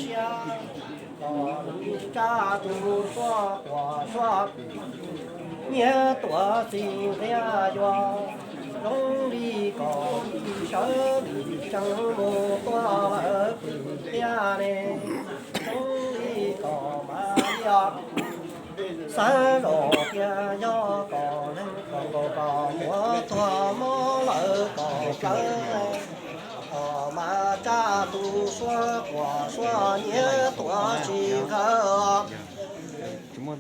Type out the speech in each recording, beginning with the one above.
siab, kom nws tsa tus suab quas suab nyiag tuav txiv nqia yuav. Zoo li kom sawv li tsees mus tuaj lawm pwm tiag ne. Zoo li kom mas li os, xav zoj tias yog kom neeg kom nkaus kom muab tuag mob lawm kom plawv, kom mas tsa tus suab quas suab nyiag tuav tsis nqhawv.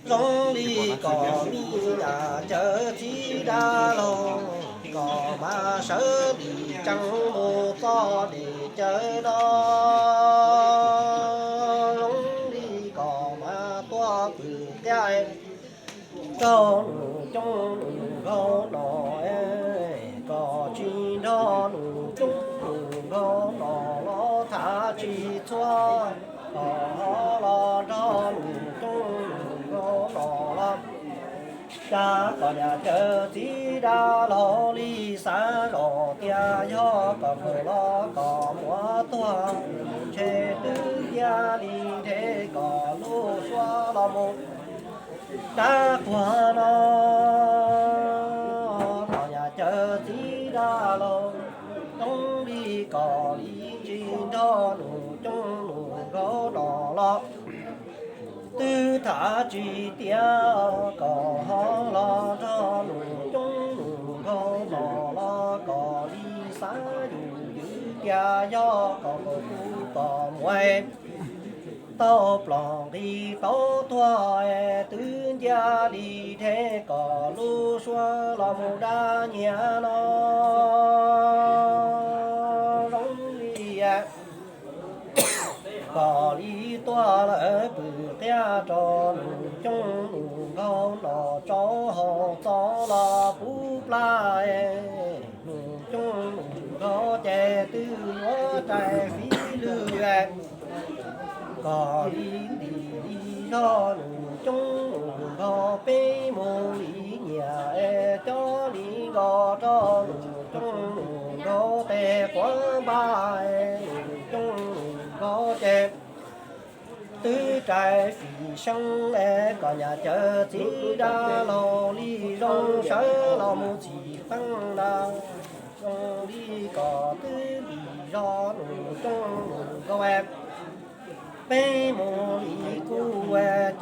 Zoo li kom me nyuam cawv txiv dab laug, kom mas sawv li tsees mus txog deb cawv no. Zoo li kom mas tuaj pwm tiag, nrog nus coob nus nkauj no, kom tsis nrog nus coob nus nkauj no los tham tsis txhua, kom ho los nrog nus coob nus nkauj no los. Cas kom nyuam cawv txiv dab laug li xav zoj tias yog kom nkaus los kom muab tuag, ntshe twb cia li dhev kom lub suab los mus dab quag no. Kom nyuam cawv txiv dab laug, zoo li kom li tsis nrog nus coob nus nkauj no los. Twb tham tsis tiav, kom ho los nrog nus coob nus nkauj no los kom li xav yus ywv tias yog kom nkaus kuv kom muaj tau plob nqi tau tuag, twb ncia li dhev kom lub suab los mus dab nyiag no. Zoo li kom li tuaj lawm pwm tiag rau nus coob nus nkauj no tso hau txo los pub plab, nus coob nus nkauj ces twb yuav rais fiv lwm. Kom li ntim li zog nus coob nus nkauj peb mus li nyiam es coj li nkaus rau nus coob nus nkauj tes quav npab, nus coob nus nkauj ces twb rais fim seeb es kom nyuam cawv txiv dab laug li zoo sawv los mus txhim qeej na. Zoo li kom twb ntim zog nus coob nus nkauj, peb mus li kuj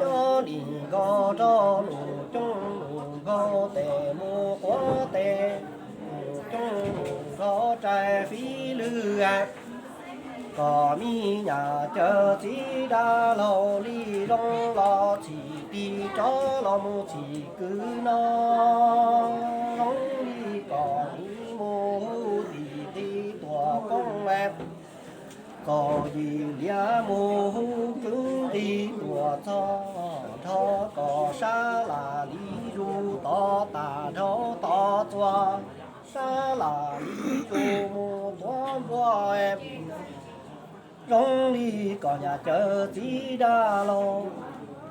coj li nkaus rau nus coob nus nkauj tes mus quav tes, nus coob nus nkauj rais fiv lwm. Kom me nyuam cawv txiv dab laug li zoo los txhim tig rov los mus txhim kwv no. Zoo li kom mus hu tim nqi tuam kooj, kom yim liab mus hu kwv nqi tuam txog, nrog kom sab lam li zus tod tas dhau tod txuas, sab lam li zus mus tuav npua. Zoo li kom nyuam cawv txiv dab laug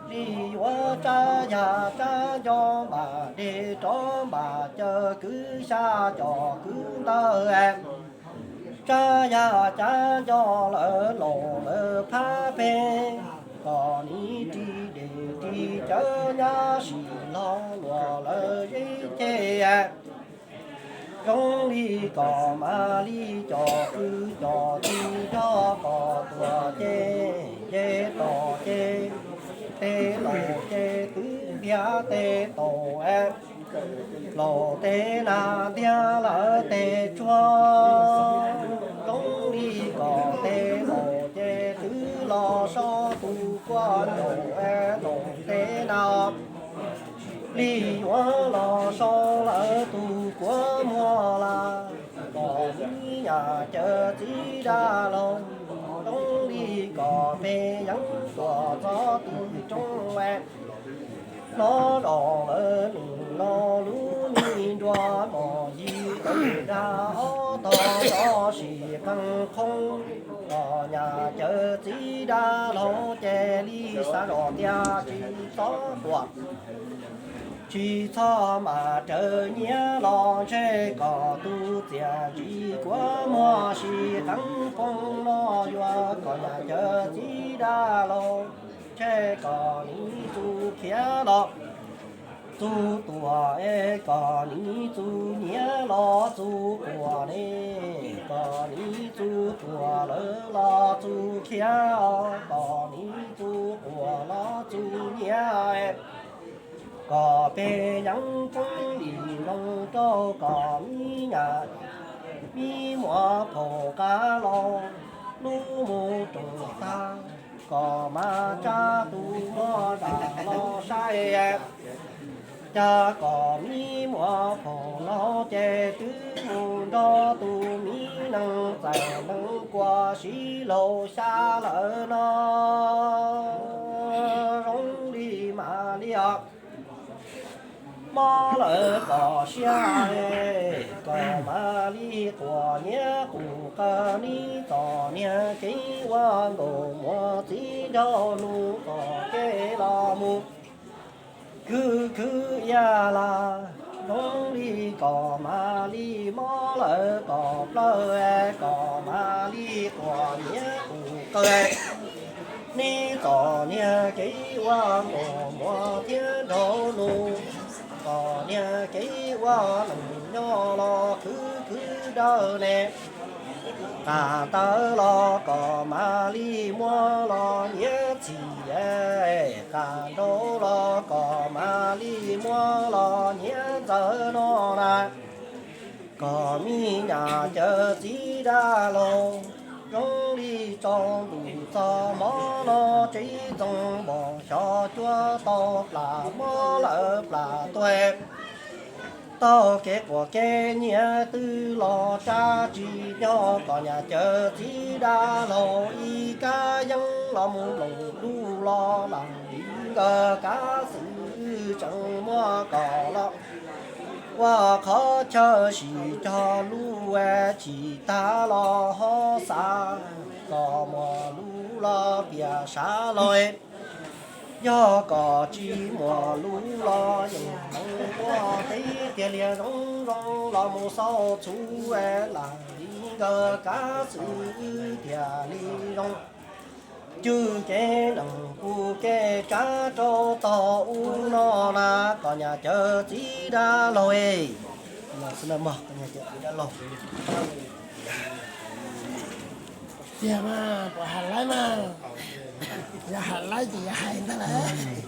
li yuav tsab yag tsab nco npam dej rov npam cawv kwv xya cov kwv ntawd, tsab yag tsab nco lawv laus lawv phab phem, kom nws ris dej ris cawv nyab sim los luag lawv zeb ceg. Zoo li kom mam li cov kwv cov tij nrog kom tuag ces, ces tom ces, tes laus ces twb ntiav tes taus, laus tes nas ntiav lawv tes tsuag. Zoo li kom tes laus ces twb los so tus kuaj ncaus, laus tes nas li yuav los so lawv tus kuaj muag lawm. Kom me nyuam cawv txiv dab laug, zoo li kom peb yeej tuaj txog tus roob, hnov zoj lawv nus no lub me nruas mos yim tawm dag ob tog tso sim qeej qhoob. Kom nyuam cawv txiv dab laug ces li xav zoj tias tsis txhob tuaj, tsis txhob mam raws nyiav los ntshe kom tus txiaj ntsim kuaj muag sim qeej poob no yuav kom nyuam cawv txiv dab laug, ntshe kom nws txuj khiav los txuj tuam es kom nws txuj nyiav los txuj quas ne, kom nws txuj tuam lawm los txuj khiav, kom nws txuj quas los txuj nyiav, kom peb yeeb poob lim zoo rau kom me nyuam, me muam phaum qab los lub mus roos tag, kom mas tsa tus moj dam los saib, cas kom me muam phaum no ces twb mus nrog tus me nees txais nees kua sib laug xya lawm no. Zoo li mam li os, mob lawm kom siab, kom mam li quas nyiav qus qaws, neb txom nyem kev ua nkauj muam txiv nraug nus kom kev los mus khwv khwv ib yam laj. Zoo li kom mam li mob lawm kom plawv, kom mam li quas nyiav qus qaws, neb txom nyem kev ua nkauj muam txiv nraug nus, txom nyem kev ua neej nyob los khwv khwv dawb ne. Qas tawv los kom mam li muab los nyiav txhim, qas nraug los kom mam li muab los nyiav ntxawm no na. Kom me nyuam cawm txiv dab laug, zoo li tsaus ntuj txog hmo no, tsev txoos npog xyov cuab tau plam mob lawm plam tuag, taug kev quas kev nyiav twb los tsab tsis nyob, kom nyuam cawm txiv dab laug ib kab yeeb los mus nploos lub los lam li nkawd kav xwm tseem muab kom los ua qhov chaw sim cog lub chim tag los ho xav kom muaj lub los piam sav lawm. Yog kom tsis muaj lub los yeej hloov ua teb tiag li zoo zoo los mus xauj txhuv lam li nkawd kav xwm tiag li zoo. Cwj kev neeg kuj kev tsav rau tog ub no na, kom nyuam cawm txiv dab laug. Tiag mas, puas hais laib mas? Yog hais laib ces yog hais ntag lawm.